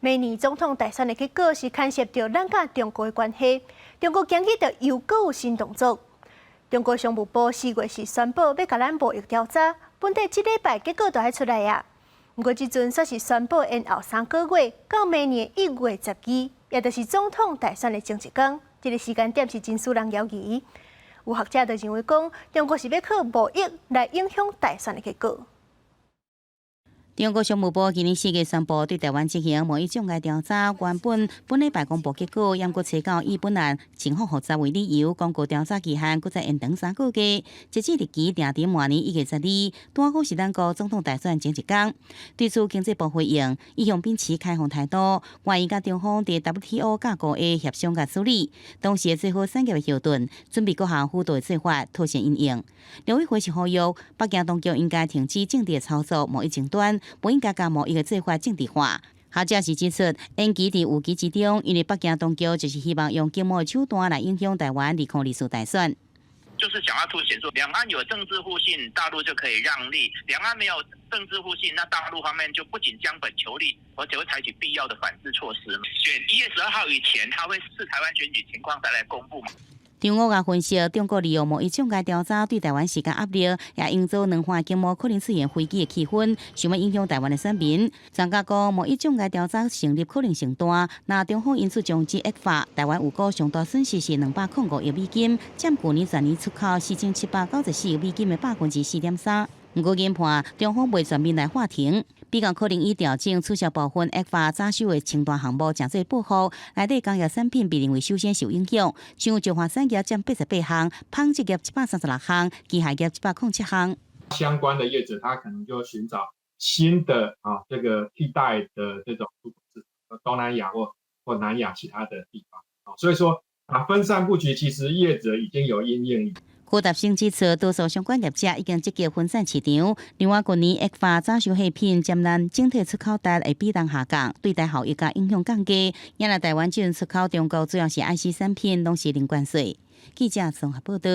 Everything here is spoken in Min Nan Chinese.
明年總統大選的結果是牽涉著咱佮中國的關係，中國今日就又閣有新動作。中國商務部4月時宣布欲共咱貿易調查，本底這禮拜結果就愛出來啊。毋過這陣煞是宣布延後3個月，到明年1月12，也就是總統大選的前一工，這個時間點是真使人猶疑。有學者就認為講，中國是欲靠貿易來影響大選的結果。中國商務部今年4月宣布對台灣進行貿易障礙調查，原本本禮拜公布結果，毋過揣到以本案情況複雜為理由，公告調查期限閣再延長3個月，截止日期定佇明年1月12，拄好是咱國總統大選前一工。對此，經濟部回應，一向秉持開放態度，願意佮中方佇 WTO 架構下協商佮處理，同時做好產業的後盾，準備各項輔導的做法，妥善因應。陸委會是呼籲北京當局應該停止政治操作貿易爭端，不應該將貿易的做法政治化。學者是指出，延期佇預期之中，因為北京當局就是希望用經貿手段來影響台灣2024大選。就是想要凸顯說，兩岸有政治互信，大陸就可以讓利；兩岸沒有政治互信，那大陸方面就不僅將本求利，而且會採取必要的反制措施。選1月12號以前，他會視台灣選舉情況再來公布。張岳也分析，中國利用貿易障礙調查對台灣施加壓力，也營造兩岸經貿可能出現危機的氣氛，想欲影響台灣的選民。專家講，貿易障礙調查成立可能性大，若中方因此將之惡化，台灣預估上大損失是205億美金，佔去年全年出口4794億美金的4.3%。毋過研判，中方袂全面來喊停，比較可能以調整取消部分 ECFA 早收的清單項目，成做報復。內底工業產品被認為首先受影響，像石化產業佔88項，紡織業136項，機械業107項。相關的業者，他可能就尋找新的啊，這個替代的這種出口市場，東南亞或南亞其他的地方。所以說啊，分散布局其實業者已經有因應。柯達生指出，多數相關業者已經積極分散市場。另外，去年 ECFA 早收貨品佔咱整體出口值的比重下降，對台效益佮影響降低。因為台灣進出口中國主要是 IC 產品，攏是零關稅。記者綜合報道。